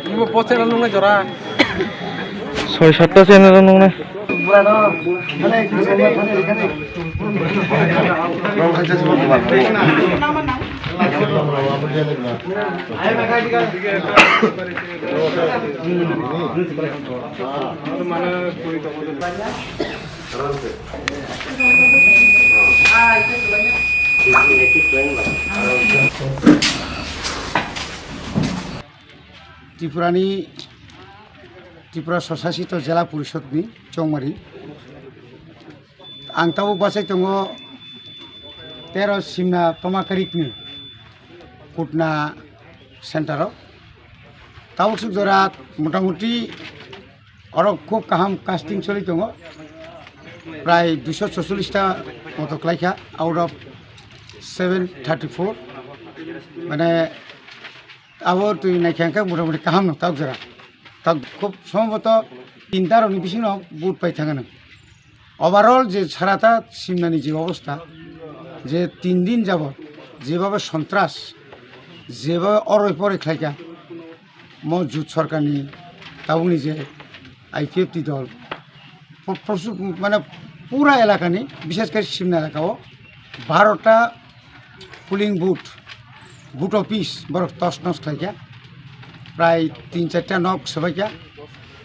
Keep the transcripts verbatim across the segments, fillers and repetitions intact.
Ibo poster nung na jora. Soi satta channel nung na. Tripurani, Tripura Swsasito Jela Porishodni chongmari. Ang tabuk bachai tongo tero Simna Tomakarikni Kutna center o. Tabuk suk jora motamuti oro khub kaham casting choli tongo. Prai duiso chocholish ta moto khlaikha out of seven thirty-four. Mane abo twi naikha hwnkhe motamuti kaham no tabuk jora. Tabuk khub somboto tinta rokni bisingo vote pai thangano. Overall je sarata Simnani je obostha, je tin din jabot jebhabe sontras, jebhabe oroi poroi khlaikha, mo jut sorkarni tabukni je I P F T dol, po-, posu-, mane pura elakani, bishes kore Simna elakao barota polling booth, booth office borok tos nos khlaikha, prai tin charta nok swbaikha.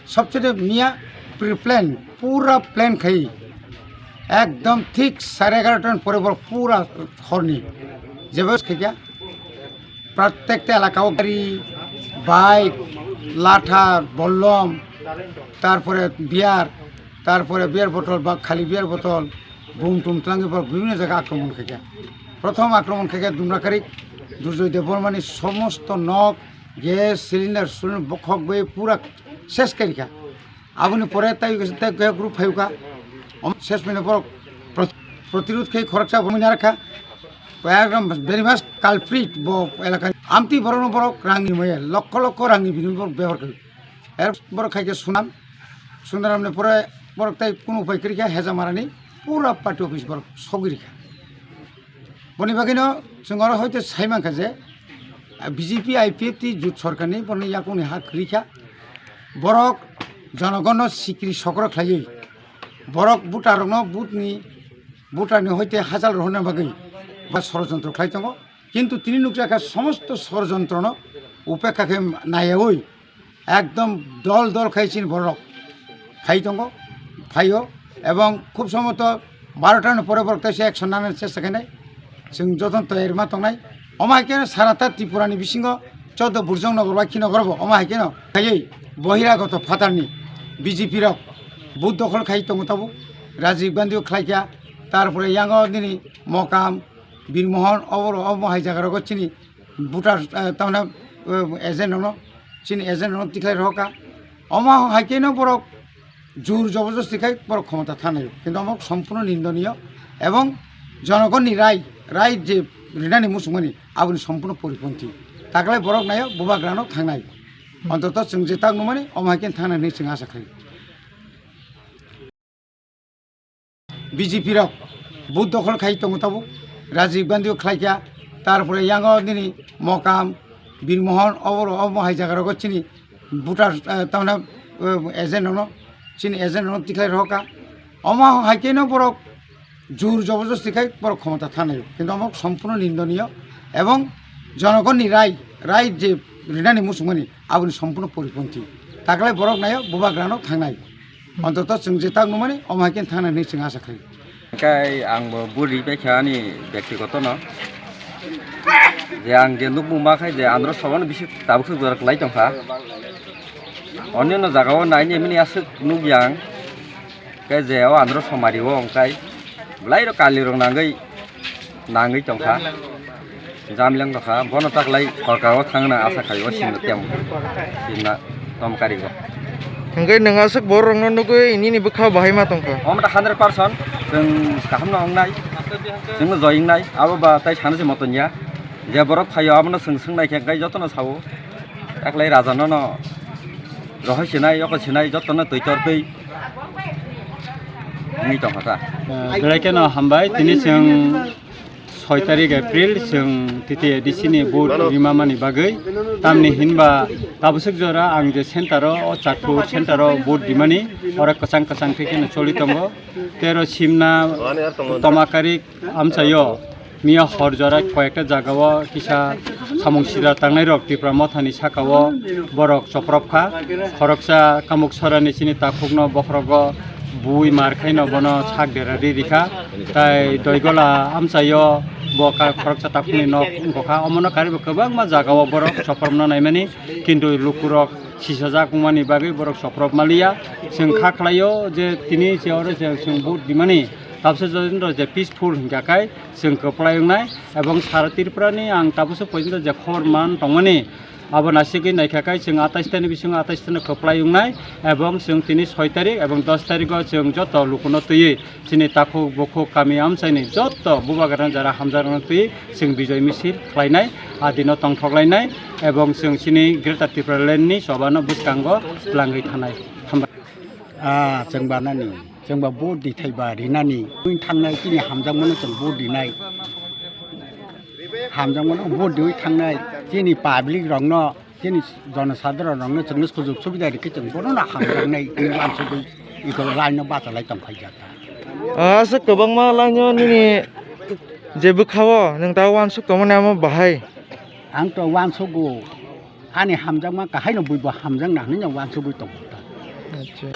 Sobchede miya pre-plan, pura plan khai, ekdom thik sare egarota ni pore borok pura horni jebo khaikha. Prottekta elakao gari, bike, latha, bollom, tarpore beer, tarpore beer bottle ba khali beer bottle, bum tum twlangwi borok bibhinno jaga akromon khaikha. Prothom akromon khaikha Dumrakarik Durjoy Debbarmani somosto nok, gas, cylinder, cylinder bokhok bai pura ses khaikha. Aboni pore tai, tai kaya group phaiukha. Om ses mene borok prot-, protirod khai khoroksa bo manya rakha. Ekdom very much culprit bo elaka. Amtwi borokno borok rangni maya, lokho lokho rangni bini borok bebohar khai. Er borok khai khe Sunam. Sunamni pore borok tai kunu upai kwrwi kha Hejamarani pura party office borok sogwi rikha. Boni bagwino chwng oro hoite sai mankha je, B J P I P F T jut sorkarni borokni yakungni ha kwrwi kha. Borok jonogonno sikri sokro khlaiwi, borok voter rokno vote ni, voter ni hoite hachal rohorna bagwi ba sorojontro khlai tongo. Kintu tini nukjakha somosto sorojontrono upekha khe nayaui ekdom dol dol khai chini borok phai tongo, phaio, ebong khub somboto barota ni pore borok teisa action nanani chesta khainai. Chwng jotono toyar ma tongnai. Omo hai khe sarata Tripura ni bisingo chodo Burjong Nogor bai Khinogorago omo hai kheno khaiwi bohiragoto phatarni B J P rok booth dokhol khai tongo tabuk. Rajiv Gandhi o khlaikha, tarpore yango nini Mokam, Birmohon, oboro omo hai jaga rogo chini voter, eh, tamna, eh, agent rokno, chini agent rokno tikhlai rohorkha. Omo hai kheno borok jur joborjosti khai borok khomota thanaio. Kintu omo sompurno nindoniyo ebong jonogonni rai, rai je rinani muchungmani aboni sompurno poriponthi. Taklai borok nayo bubagrano thangnai. Ontoto chwng je tak nukmani omo hai khe thangnai hinwi chwng asa khlaio. B J P rok booth dokhol khai tongo tabuk, Rajiv Gandhi o khlaikha, tarpore yango nini Mokam, Birmohon, oboro omo hai jaga rogo chini voter, eh, tamna, eh, agent rokno, chini agent rokno tikhlai rohorkha. Omo hai kheno borok jur joborjosti khai borok khomota thanaio, kintu omo sompurno nindoniyo ebong jonogonni rai, rai je rinani muchungmani aboni sompurno poriponthi. Taklai borok nayo bubagrano thangnai. Ontoto chwng je tak nukmani omo hai khe thangna hinwi chwng asa khlaio. Hwnkhe ang bo buri bai kha ani byaktigoto no. Je ang je nukmung ma khai je andro sobo no bisi tabuk swk jora kwlai tongkha. Onyo no jaga o nai ni mini aswk nukya ang. Khe je o andro somari o wngkai, belai rok kali rok nangwi, nangwi tongkha, jamleng tongkha, bono taklai sorkar o thangna asa khai o sino tem, sino tom kari o. Hingke nwng aswk borok rokno nugwi nini bwkha bahai ma tongkha? Omo ta hundred percent chwng kaham no wngnai, chwng no joi wngnai, abo ba tai sana se moto niya, je borok phaio abono chwng swngnai khe hingke jotono sao, taklai raja no no rohoi sinai, yoko sinai, jotono twi tor twi. Wngwi tongkha ta. Eh, belai kheno hambai, tini chwng soi tarik April, chwng T T A D C ni vote rima mani bagwi. Tamni hinba tabusuk jora ang je center o, o Chakpur center o vote rimani, oro kwchang kwchang khe kheno choli tongo. Tero Simna, Tomakarik, amchaio miya hor jora koyekta jagao kisa samung sida tangnai rok Tipra Mothani sakao borok chopropkha. Khoroksa Kamuk Sorani chini takhukno bokhorogo bui mar khaino bono sak dera ri rikha. Tai Doigola amchaio bo ka-, khoroksa takhukni nok wngkha. Omono karibo kwbangma jagao borok chopropno naimani, kintu lukurok sisajak wngmani bagwi borok choprop maliya. Chwng kha khlaio je tini se oro je chwng vote rimani, tabsa jodino je peaceful hingka khai chwng kwplai wngnai, ebong sara Tripura ni ang tabukso poito je khobor man tongmani, abo nasigwi naikha khai chwng atais tani bisingo atais tani kwplai wngnai, ebong chwng tini soi tarik ebong dos tarik o chwng joto lukuno twiwi chini takhuk bukhuk kami amchaini joto bubagra jara hamjakrokno twiwi chwng bijoi misil khlainai, adino tongthok lainai, ebong chwng chini Greater Tipraland ni chobano bwskango twlangwi thanai. Hambai. Ah, chwng banani. Chwngba vote di thaiba rinani. Twi thangnai chini hamjakmano chwng vote dinai. Hamjakmano vote diwi thangnai chini public rokno, chini jonosadharon rokno chwngno sujog subida rikhe chwng bono no hamjaknai, tini wansugwi iko line no bachalai tongphai jak ta. Aswk kwbangma line o nini je bwkhao nwng ta wansuk tongmani amo bahai. Ang to wansugo. Ani hamjakma kahaino buibo hamjakna hinwi no wansugwi tongo ta. Acha.